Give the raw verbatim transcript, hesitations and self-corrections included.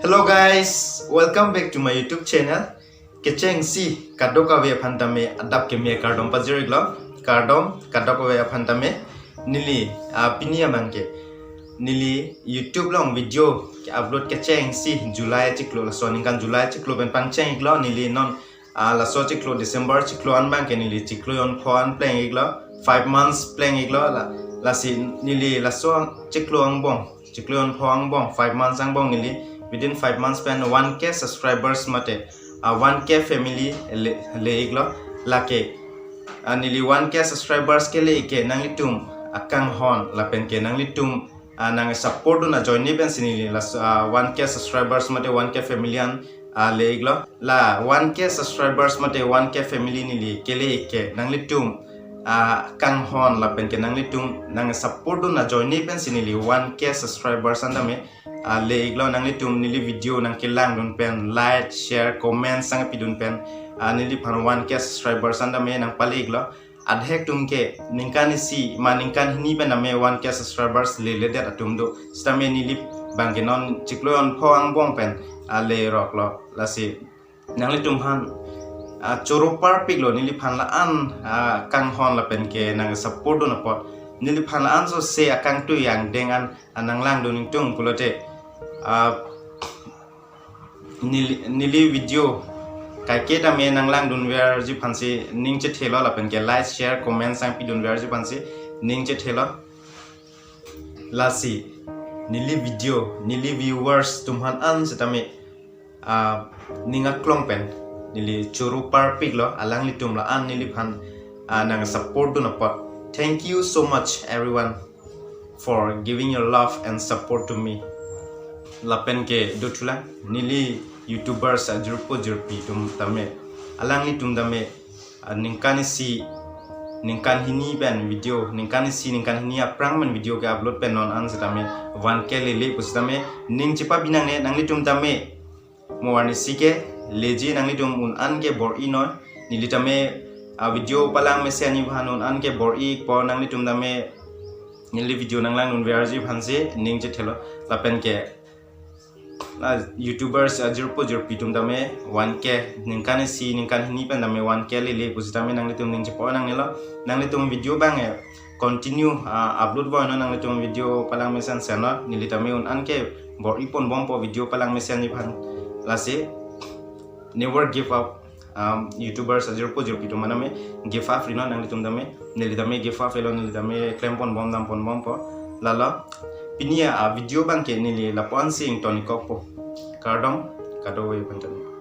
Hello guys, welcome back to my YouTube channel. Kechengsi kadokave aphan tame adap keme kardom pajir-iklo. Kardom kadokave aphan tame. Neli, ah, pini abangke neli YouTube along video ke-upload kechengsi July achiklo, laso aningkan July achiklo pen pangcheng-iklo. Neli non, ah, laso achiklo, December achiklo an abangke neli chiklo jon pho an pleng-iklo, five months pleng-iklo. La, lasi neli laso chiklo angbong, chiklo jon pho angbong, five months angbong neli, within five months pen one K subscribers mate, ah, one K family le, le-iklo. Lake, ah, neli one K subscribers kele-ik ke nanglitum akanghon lapen ke nanglitum, ah, nang support dun ajoine pensi neli laso, ah, one K subscribers mate one K family an, ah, le-iklo. La one K subscribers mate one K family neli kele-ik ke nanglitum, ah, kanghon lapen ke nanglitum nang support dun ajoine pensi neli one K subscribers an tame, ah, le-iklo. Nanglitum neli video nangkelangdun pen, like, share, comment sang pidun pen, ah, neliphan one K subscribers an tame nangpale-iklo. Adhek atum ke ningkan isi ma ningkan hini pen tame one K subscribers leledet atum do. Sitame neli abangke non chiklo jon pho angbong pen, ah, leroklo. Lasi nanglitumphan, ah, choro parpiklo neliphan la-an, ah, kanghon lapen ke nang support dun apot. Neliphan la-an sose akangtui angdeng an, ah, nanglangdun ingtung pulote, ah, neli, neli video kaike tame nanglangdunverji aphansi ning chethelo lapen ke like, share, comment sang pidunverji aphansi ning chethelo. Lasi neli video, neli viewers atumphan an sitame, ah, ning aklong pen neli choro parpiklo, alanglitum la-an neliphan, ah, nang support dun apot. Thank you so much everyone for giving your love and support to me. Lapen ke dothulang neli YouTubers ajirpo jirpi atum tame, alanglitum tame, ah, ningkan isi, ningkan hini pen video, ningkan isi, ningkan hini aphrang pen video ke-upload pen non an sitame one K lele pusitame ning chepabi nangne. Nanglitum tame mo arnisi ke leji, nanglitum un an ke bor-inoi. Neli tame, ah, video palang mesen-ji aphan un an ke bor-ikpo. Nanglitum tame neli video nanglangdunverji aphansi ning chethelo. Lapen ke, ah, YouTubers ajirpo jirpi atum tame one K, ningkan isi, ningkan hini pen tame one K lele pusitame nanglitum ning chepo nangnelo. Nanglitum video abang, eh, continue, ah, upload boy no, nanglitum video palang mesen seno, neli tame un an ke bor-ipon bompo video palang mesen-ji aphan. Lasi never give up, um, YouTubers ajirpo jirpi atum tame give up rino, nanglitum tame, neli tame give up-elo, neli tame klempon bom dampon bompo. Lalo pini a, ah, video abangke neli lapu-ansi ington-ikkokpo. Kardom kadokave aphan tame.